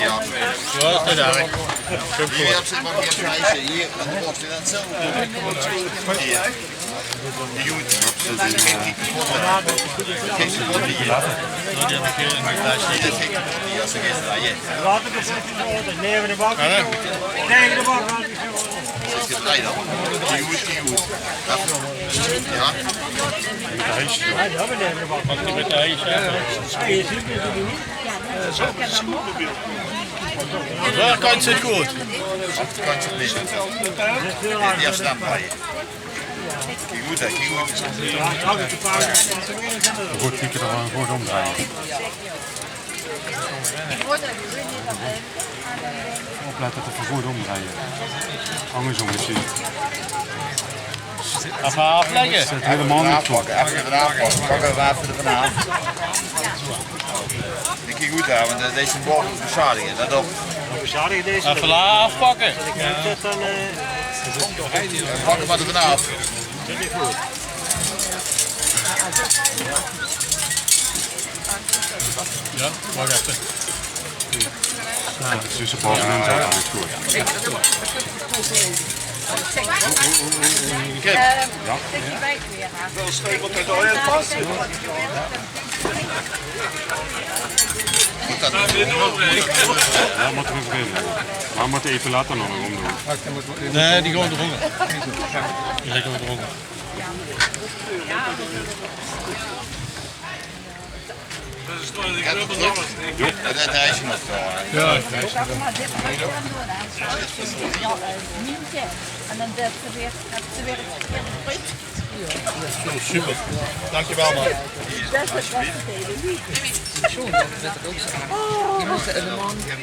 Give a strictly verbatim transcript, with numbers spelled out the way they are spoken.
Jao, is det erg? Hie höbs se nog ein ijsje. Hie, det waor det zelf. Hie. Hie, good. Hie, good. Hie, det geit good. Hie, det geit good. Hie, det geit good. Hie. Laot 't ins effe waere. Naeve de bak. Jao, hè? Naeve de bak. Is 't blij dan? Hie, good, hie, good. Jao. Mit de ijsje. Jao, die höbbe naeve de bak. Mag die mit de ijsje? Jao, jao. Dao kantj zit good. Kantj zit neet. D'r is slim bie. Kiek good, hè, kiek good. Good, kiek, d'r waal good ómdrejje. Oplette det v'r good ómdrejje. Angersóm mesjien. Effe aaflègke. Zit hielemaol neet good. Effe aafpakke. Effe aafpakke. Pakke v'r effe d'rvan aaf. Kiek good, hè, want det is ein bord besjadige. Det op. Effe aafpakke. Pak 'm mer d'rvan aaf. Jao, wach effe. Jao, det is dus bove-in zo, det is good. Jao. Jao, mótte v'r effe in. Mer v'r mótte effe later nog ein rónde doon. Nae, die gaon d'rónger. Die gaon d'rónger. Jao, det is nog zo, hè. Jao. Jao, eh, Mientje. En dan zet ze weer, hebt ze weer het verkeerde fruit. Super. Dankjewel, man. Beste, beste, baby. Zo, det wèt ich ouch zo. Oh. Jao, de man, eh,